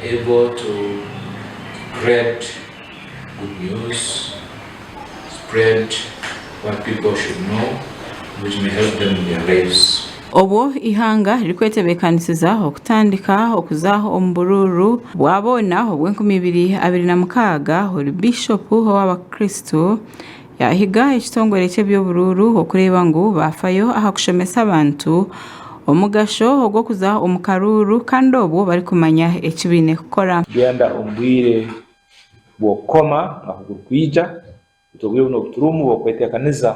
able to spread good news, spread what people should know which may help them in their lives. Obwo eihanga ririkwetebeekanisiza okutandika okuza omu buruuru bwa boona obw'enkumi 2026, ori Biishopu ow'abakristo yaahiga ekitongore ky'eby'oburuuru okureeba ngu baafayo aha kushomesa abantu omugasho ogw'okuza omu karuuru kandi obwo barikumanya eki baine kukora. Genda omu bwire bw'okukoma nga kugurikwija, baitu obwire bunu obuturumu bw'okwetekaniza,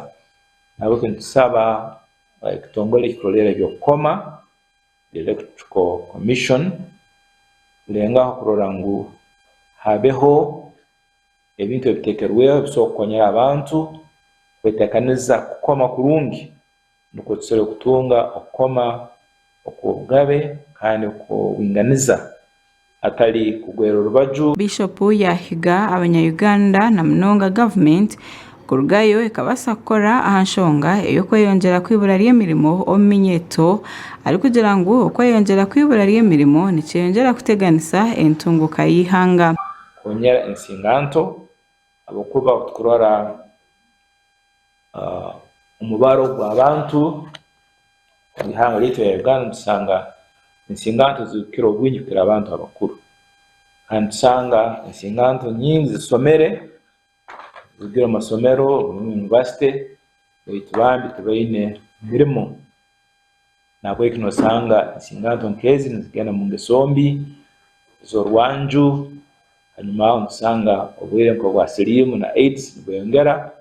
nahabweki nitusaba ekitongore ekikurolerra eby'okukoma, Electrical Commission, kulengaho kurora ngu habeho ebintu ebitekerweho ebisobora kukonyera abantu kwetekaniza kukoma kurungi nukwo tusobole kutunga okukoma okw'obugabe kandi okw'obwinganiza hatali kugwera orubaju. Biishopu yaahiga abanya-Uganda na munonga gavumenti kurugayo ekabaasa kukora aha nshonga ey'okweyongyera kw'eibura ry'emirimo omu minyeeto arikugira ngu okweyongyera kw'eibura ry'emirimo nikyeyongyera kuteganisa entunguuka y'eihanga. Kukonyera ensinganto habwokuba obu tukurora omubaro gw'abantu omu ihanga ryaitu erya Uganda nitusanga ensinganto zirikukira obwingi kukira abantu abakuru. Kandi nitusanga ensinganto nyingi zisomere, zirugire omu masomero, omu yunivasite baitu bambi tibaine mirimo. Nahabweki nosanga ensinganto nk'ezi nizigenda omu ngeso mbi ez'orwanju, hanyuma aho nitusanga oburwaire nk'obwa siriimu na AIDS nibweyongera,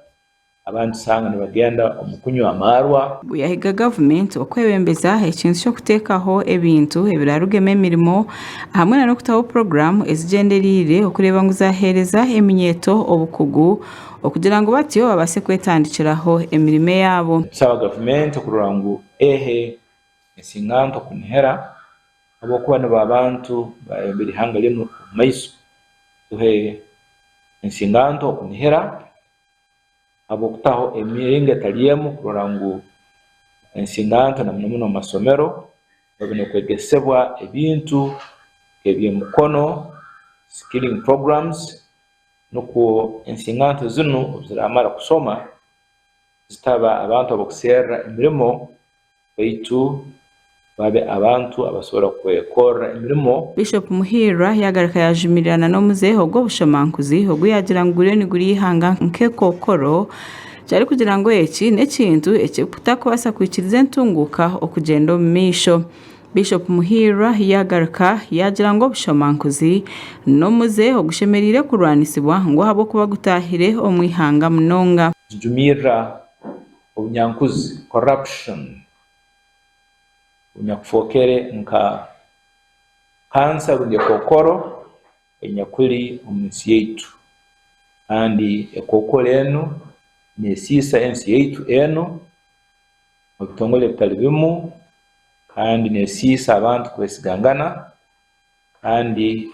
abandi tusanga nibagenda omu kunywa amaarwa. Yahiga gavumenti okwebembeza ekintu ky'okuteekaho ebintu ebirarugemu emirimo hamwe na n'okutaho puroguraamu ezigyendereire okureeba ngu zaheereza eminyeeto obukugu okugira ngu batyo babaase kwetandikiraho emirimo eyaabo. Nitusaba gavumenti kurora ngu ehe ensinganto kunihira habwokuba nibo abantu barayebembera ihanga linu omu maiso. Tuhe ensinganto okunihira habw'okutaho emiringo etali emu kurora ngu ensinganto na muno muno omu masomero babe n'okwegesebwa ebintu nk'eby'emikono, skilling programs, nukwo ensinganto zinu obu ziramara kusoma zitaba abantu ab'okuserra emirimo baitu babe abantu abasobora kwekorra emirimo. Bishop Muhiirwa yaagaruka yaajumirira na n'omuze ogw'obushomankuzi ogu yaagira ngu guriyo nigurya eihanga nk'ekookoro kyarikugira ngu eki n'ekintu ekirikutakubaasa kwikiriza entunguuka okugyenda omu maisho. Bishop Muhiirwa yaagaruka yaagira ngu obushomankuzi n'omuze ogushemereire kurwanisibwa ngu ahabw'okuba gutaahire omu ihanga munonga. Tujumirira Obunyankuzi, corruption, obunyakufookere nka kansa rundi ekookoro enyakuli omu nsi yaitu. Kandi ekookoro enu nesiisa ensi yaitu enu omu bitongole ebitali bimu kandi nesiisa abantu kwesigangana kandi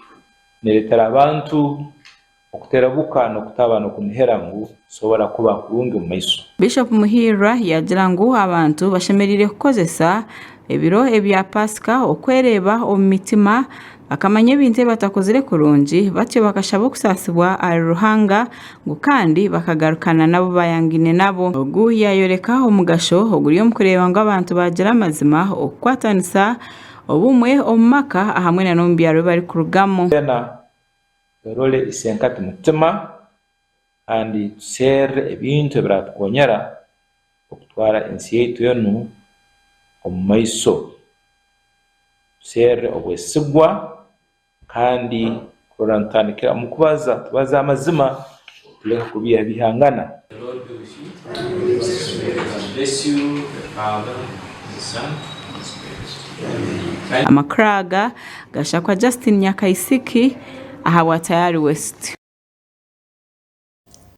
neretera abantu okuterabuka n'okutaba n'okunihira ngu tusobora kuba kurungi omu maiso. Bishop Muhiirwa yaagira ngu abantu bashemereire kukozesa ebiro ebya Paasika okwereeba omu mitima bakamanya ebintu ebi batakozire kurungi batyo bakashaba okusaasibwa ahari Ruhanga ngu kandi bakagarukana n'abu baayangaine nabo. Ogu yaayoreka omugasho oguri omu kureeba ngu abantu baagira amazima, okukwatanisa, obumwe omu maka ahamwe na n'omu byaro ebi barikurugamu. Twerole isenkati mutima kandi tuserre ebintu ebiratukonyera okutwara ensi yaitu enu omu maiso. Tuserre obwesigwa kandi kurora nitutandikira omu kubaza, tubaze amazima tuleke kubiihabiihangana. The Lord be with you. And with your spirit. God bless you, the Father, the Son, and the Spirit. Amakuru aga gashakwa Justin Nyakaisiki ahabwa Tayari West.